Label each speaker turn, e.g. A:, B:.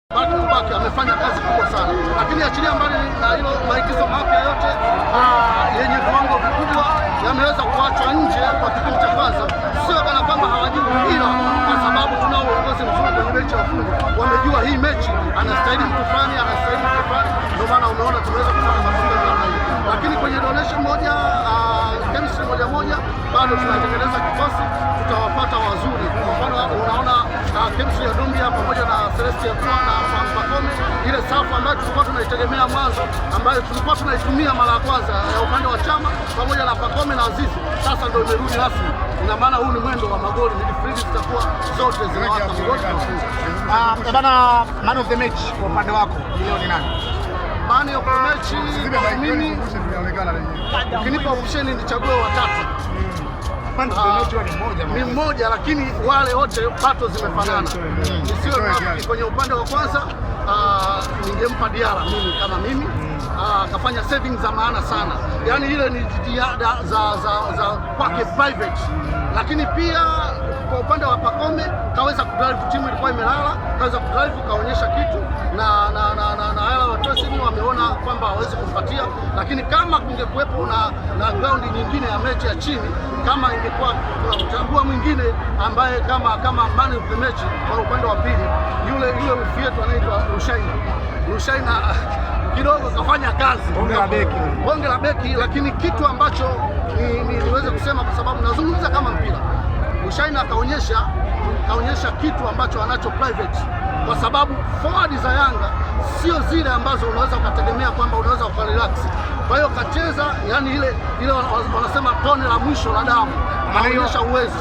A: Back to back amefanya kazi kubwa sana, lakini achilia mbali na hilo, maigizo mapya yote yenye viwango vikubwa yameweza kuachwa nje kwa kipindi cha kwanza, sio kana kwamba hawajui, ila kwa sababu tunao uongozi mzuri kwenye benchi ya ufundi, wamejua hii mechi anastahili mtu fulani, anastahili mtu fulani, ndio maana umeona tumeweza kupata matokeo namna hiyo. Lakini kwenye donation moja, chemistry moja moja, bado tunatengeneza kikosi, tutawapata wazuri. Kwa mfano unaona chemistry ya Doumbia pamoja na Celestia Ekwa na Pacome, ile safu ambayo tulikuwa tunaitegemea mwanzo, ambayo tulikuwa tunaitumia mara ya kwanza ya upande wa Chama pamoja na Pacome na Azizi, sasa ndio imerudi rasmi. Ina maana huu ni mwendo wa magoli, midfield zitakuwa zote zinawaka magoli tunafunga.
B: Ah, bana, man of the match kwa upande wako leo ni nani?
A: Man of the match mimi, ukinipa option nichague watatu.
B: Man of the match ni mmoja.
A: Ni mmoja, lakini wale wote pato zimefanana. Nisiwe mnafiki, kwenye upande wa kwanza ningempa Diarra mimi kama mimi, akafanya saving za maana sana, yaani ile ni jitihada za kwake private, lakini pia kwa upande wa Pacome kaweza kudrive timu ilikuwa imelala, kaweza kudrive kaonyesha kitu na wale watosini wameona kwamba hawezi kumpatia, lakini kama kungekuwepo na ground nyingine ya mechi ya chini, kama ingekuwa tunamchagua mwingine ambaye kama man of the match kwa upande wa pili, yule wifi yetu anaitwa Rushaina. Rushaina kidogo kafanya kazi.
B: Bonge la beki.
A: Bonge la beki, lakini kitu ambacho niweze kusema kwa sababu nazungumza kama mpira, Rushaina kaonyesha kitu ambacho anacho private, kwa sababu forward za Yanga sio zile ambazo unaweza ukategemea kwamba unaweza ukarelax. Kwa hiyo kacheza, yani ile ile wanasema tone la mwisho la damu,
B: Maana hiyo-
A: kaonyesha uwezo.